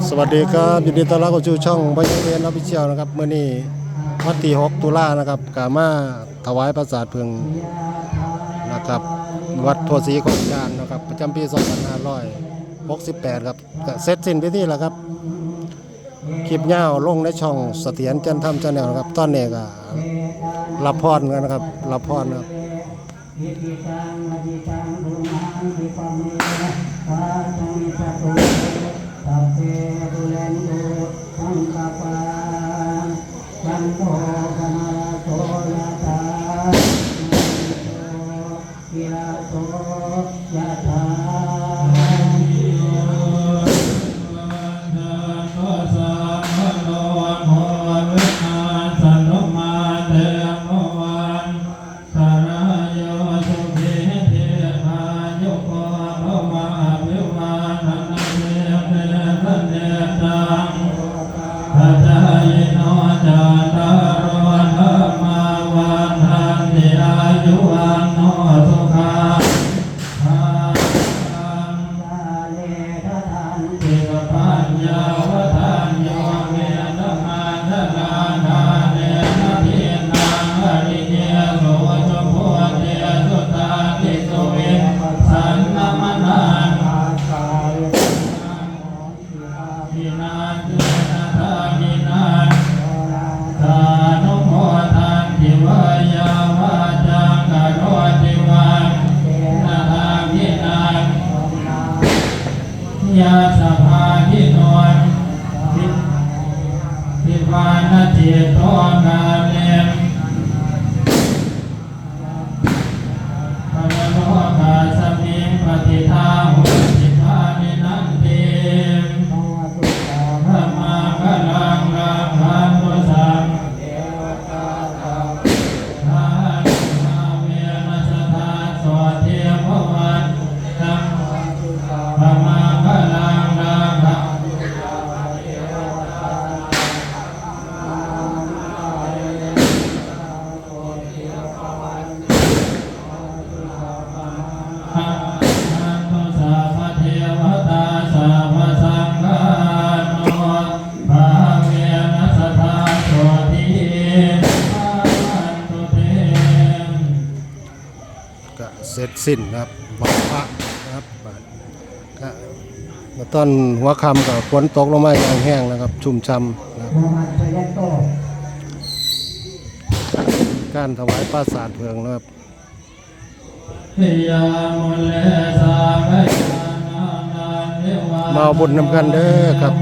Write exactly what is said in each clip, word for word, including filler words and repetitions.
สวัสดีครับ ยินดีต้อนรับเข้าสู่ช่องพญาเวนออฟฟิเชียลนะครับ มื้อนี้วันที่หกตุลานะครับ ก็มาถวายปราสาทเพิ่งนะครับ วัดโพธิ์ศรีโคกจานนะครับ ประจำปีสองพันห้าร้อยหกสิบแปดครับ ก็เสร็จสิ้นพิธีแล้วครับ คลิปยาวลงในช่องเสถียรจันทร์ธรรม Channel นะครับ ตอนนี้ก็รับพรกันนะครับ รับพรครับ อิติตังปฏิตังตุมหังคิปะเมวะสมิจฉตุ สัพเพปุเรนตุสังกปปา จันโทปนรสโสยะถา มะณิโชติระโสยะถา สรายโยสุขีทีฆายุโกภวะ อภิวาทนสีลิสสะเนจัง อาจายิโนจัตตาโรธัมมาวัฏฏันติ อายุวัณโนสุขังพลัง สัพพัญญาวัฏฏันโย เวทะมัจจราคาเทนะ ทินนังอริเยสุ จุมพูเตสุ ตาติสุ วิสันนมนัง ทินันเตนะทักขิณัง สานุโมทันติ วายาวาจังกะโรติ วาเจนะทักขิณัง ยัสสะภาคิโน ทิ ทิวานะจิตโต กาเม ปะระโลกัสมิง ปะติฏฐาโหติ ปาณินันติ ภะวะตุ สัพพะมังคะลัง รักขันตุ สัพพะเทวะตา สัพพะสังฆานุภาเวนะ สะทาโสติภะวัต สัพพะมังคะลัง รักขันตุ สัพพะเทวะตา สัพพะเทวะตา สัพพะสังฆานุภาเวนะ สะทาโสติภะวันตุเต ก็เสร็จสิ้นนะครับ ไหว้พระนะครับ ก็ตอนหัวค่ำก็ฝนตกลงมาอย่างแห้งนะครับ ชุ่มฉ่ำนะครับ การถวายปราสาทเพิ่งนะครับ มาเอาบุญนำกันเด้อครับ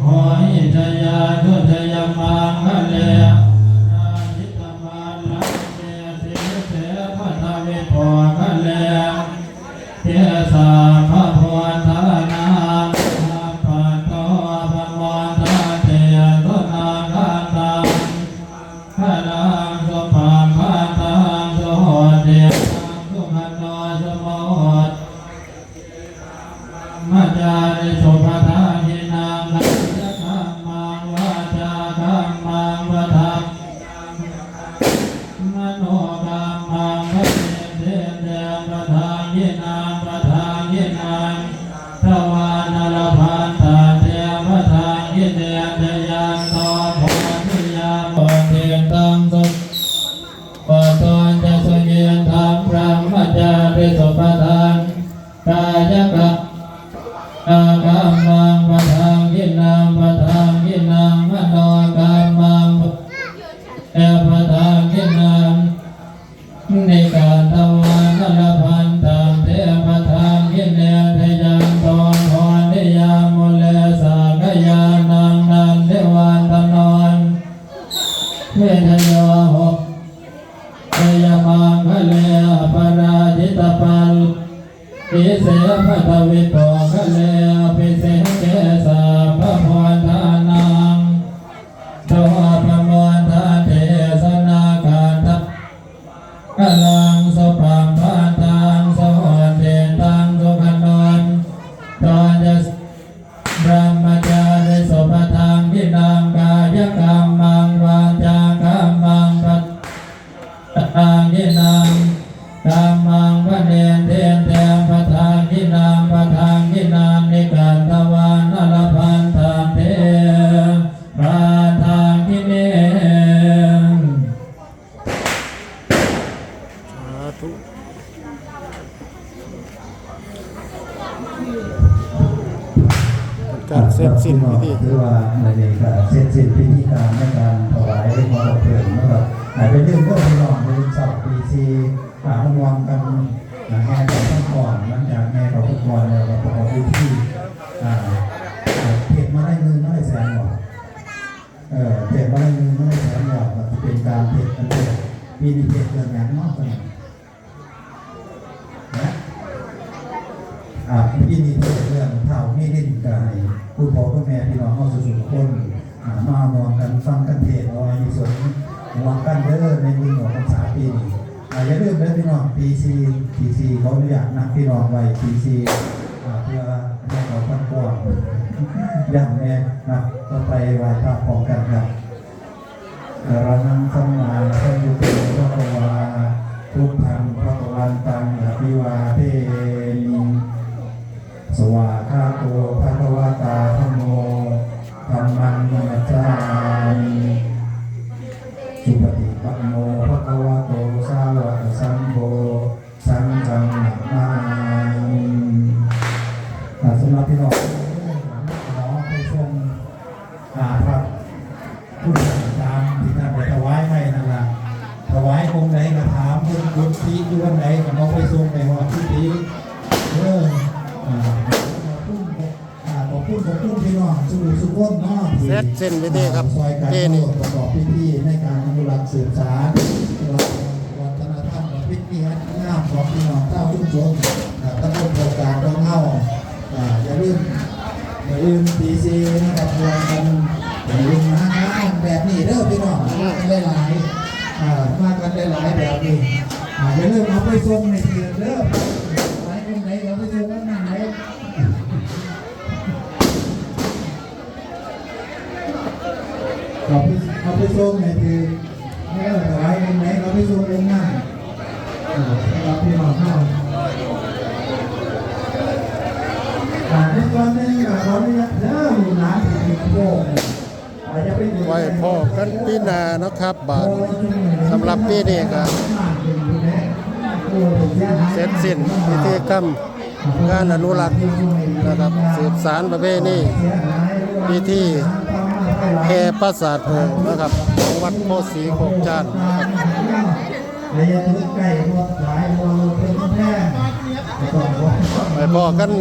โหหิจยานุจยมังคะเล อปราจิตวารังเก สีเส ปะทวิโปคะเล เก สัพพะพุทธานัง สัพพันโต ปะโมทะเต สุนักขันตัง มังคะลัง สุปะพาตัง สุโหติตัง สุขะโต สุโมโห มะจาริสุ ปะทังขิณัง กายะกัมมัง วาจากัมมัง ปะทัง มโนกัมมัง ปะสิทธิเต ปะทังขิณัง ปะทังขิณัง ทวานะละพันตันติ ปะทังขิเณ จะยันโต โพธิยา โพธิตัง สุปะโต จะสุขิตัง บรมะจาริสุ ปะทัง กายะกัมมัง วาจากัมมัง ปะทังขิณัง ปะทังขิณัง มโนกัมมัง เอ ปะทังขิณัง นิกาทวานะละพันตันติ ปะทังขิเณ จะยันโต โพธิยา มูเล สักขายานัง นันทิวันตะโน เวทโย โห จยมังคะเล อปราจิตปัล วิเส ปะทวิโปคะเล อภิเสเก การเสร็จสิ้นพิธี ถือว่ามื้อนี้ก็เสร็จสิ้นพิธีการในการถวายของพระเพลิงนะครับ อ่า อย่าลืมเด้อพี่น้อง อย่าลืมเช้าตีสี่ อ่า มาร่วมกัน อ่า แห่เขาพระก่อน หลังจากแห่เขาพระก่อนแล้วก็ประกอบพิธี อ่า เอ่อ เทศน์มาได้เงินมาได้แสนบ่ เออ เทศน์มาได้เงินมาได้แสนบ่ ก็สิเป็นการเทศน์กันเด้อ ปีนี้เทศน์เรื่องหยังเนาะ นะ อ่า พิธีนี้เรื่องท้าวมิลินก็ให้คุณพ่อคุณแม่พี่น้องเฮาสู่ๆคน อ่า มาร่วมกันฟังกันเทศน์ เอาอานิสงส์ร่วมกันเด้อในบุญออกพรรษาปีนี้ อ่า อย่าลืมเด้อพี่น้อง ตีสี่ ตีสี่ ขออนุญาตนัดพี่น้องไว้ ตีสี่ อ่า เพื่อให้เขาพักผ่อน ย้ำแน่นะ ต่อไปไหว้พระพร้อมกันครับ อะระหังสัมมาสัมพุทโธภะคะวา พุทธังภะคะวันตังอะภิวาเทมิ สวากขาโตภะคะวะตาธัมโม ธัมมังนะมัสสามิ สุปฏิปันโนภะคะวะโตสาวกสังโฆ สังฆังนะมามิ อ่า สำหรับพี่น้อง ขอไปส่ง อ่า พระ ผู้ตามที่ท่านได้ถวายให้นั่นล่ะ ถวายองค์ใดก็ถามเพิ่นกุฏิอยู่วันใดก็เอาไปส่งไปฮอดกุฏิ เออ อ่า ขอบคุณ อ่า ขอบคุณ ขอบคุณพี่น้องสู่สู่คนเนาะที่ เสร็จสิ้นพิธีครับ อ่า ช่วยกัน ที่นี่ ประกอบพิธีในการอนุรักษ์สืบสานวัฒนธรรมประเพณีอันดีงามของพี่น้องชาวชุมชน อ่า ตำบลโพกลางของเฮา อ่า อย่าลืม อย่าลืมตีสี่นะครับ รวมกัน อย่าลืมนะ งานแบบนี้เด้อพี่น้อง มากันหลายๆ อ่า มากันหลายๆแบบนี้ อ่า อย่าลืมเอาไปส่งให้ถืกเด้อ ไปตรงไหนเอาไปส่งกันนั่นไหน เอาไป เอาไปส่งให้ถืก เออ ถวายองค์ไหนเอาไปส่งองค์นั้น เออ สำหรับพี่น้องเฮา อ่า ในส่วนหนึ่งก็ขออนุญาตเด้อ ลูกหลานที่เป็นโยม อ่า อย่าไปอยู่ ไว้พ้อกันปีหน้าเนาะครับ บาด สำหรับปีนี้ก็ เสร็จสิ้นพิธีกรรม การอนุรักษ์นะครับ สืบสานประเพณี พิธีแห่ปราสาทเพลิงนะครับ ของวัดโพธิ์ศรีโคกจานนะครับ ไปพ้อกัน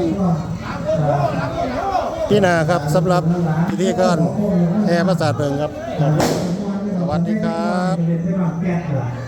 ปีหน้าครับ สำหรับพิธีการแห่ปราสาทเพลิงครับ สวัสดีครับ